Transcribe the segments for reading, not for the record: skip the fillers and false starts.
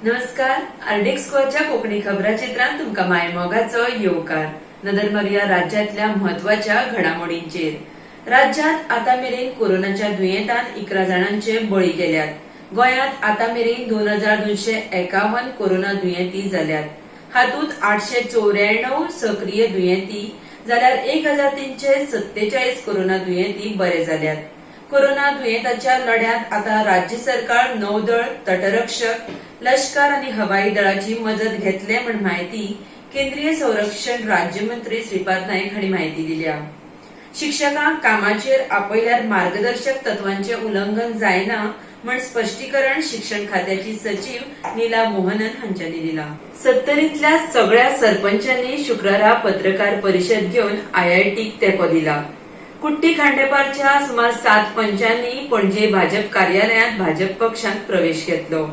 नमस्कार, आरडीएक्स गोवाच्या कोंकणी खबराचित्रांत तुमकां मायमोगाचो येवकार. नदर मारुया राज्यांतल्या म्हत्वाच्या घडामोडींचेर. राज्यांत आतां मेरेन कोरोनाच्या दुयेंतान 11 जाणांचे बळी गेल्यात. गोंयांत आतां मेरेन 2251 कोरोना दुयेंती जाल्यात. हातूंत 894 सक्रीय दुयेंती जाल्यार 1347 कोरोना दुयेंती बरे जाल्यात. कोरोना दुयेंताच्या लढ्यांत आतां राज्य सरकार नौदळ, तटरक्षक, लश्कर आनी हवाई दळाची मजत घेतले म्हण म्हायती केंद्रीय संरक्षण राज्यमंत्री श्रीपाद नायक हांणी म्हायती दिल्या. शिक्षकांक कामाचेर आपयल्यार मार्गदर्शक तत्वांचे उल्लंघन जायना म्हण स्पश्टीकरण शिक्षण खात्याची सचीव नीला मोहनन हांच्यांनी दिला. सत्तरींतल्या सगळ्या सरपंचांनी शुक्रारा पत्रकार परिशद घेवन आयआयटीक तेंको दिला. कुट्टी खांडेपारच्या सुमार सात पंचांनी पणजे भाजप कार्यालयांत भाजप पक्षांत प्रवेश घेतलो.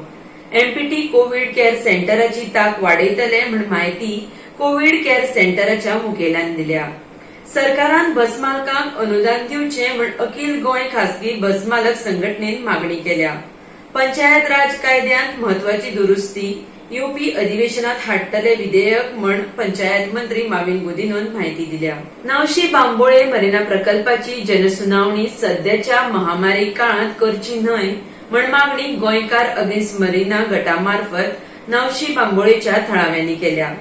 एमपीटी कोवीड केअर सेंटराची तांक वाडयतले म्हण म्हायती कोवीड केअर सेंटराच्या मुखेल्यान दिल्या. सरकारान बस मालकांक अनुदान दिवचें म्हण अखिल गोंय खासगी बस मालक संघटनेन मागणी केल्या. पंचायत राज कायद्यांत म्हत्वाची दुरुस्ती, येवपी अधिवेशनात हाडटले विधेयक म्हण पंचायत मंत्री माविन गुदिन्होन म्हायती दिल्या. नावशी बांबोळे मरिना प्रकल्पाची जनसुनावणी सध्याच्या महामारी काळांत करची न्हय म्हण मागणी गोंयकार अगेन्स्ट मरिना गटा मार्फत नावशी बांबोळेच्या थळाव्यांनी केल्या.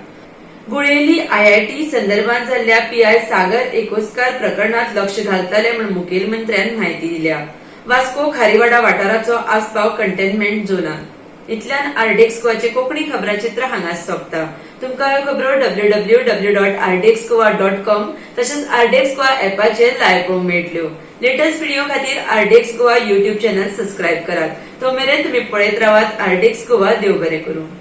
गुळेली आयआयटी संदर्भात जाल्ल्या पीआय सागर एकोस्कार प्रकरणात लक्ष घालतले म्हण मुखेलमंत्र्यान म्हायती दिल्या. वास्को खारीवाडा वाठाराचो आस्पाव कंटेनमेंट झोनात. इतल्यान आरडीएक्स गोवाचे कोंकणी खबराचित्र हांगाच सोंपता. तुमकां ह्यो खबरो www.rdxgoa.com तशेंच आरडीएक्स गोवा ऍपाचेर लायव्ह पळोवंक मेळटल्यो. लेटस्ट व्हिडिओ खातीर RDX Goa YouTube channel subscribe करात. तो मेरेन तुमी पळयत रावात आरडीएक्स गोवा. देव बरें करूं.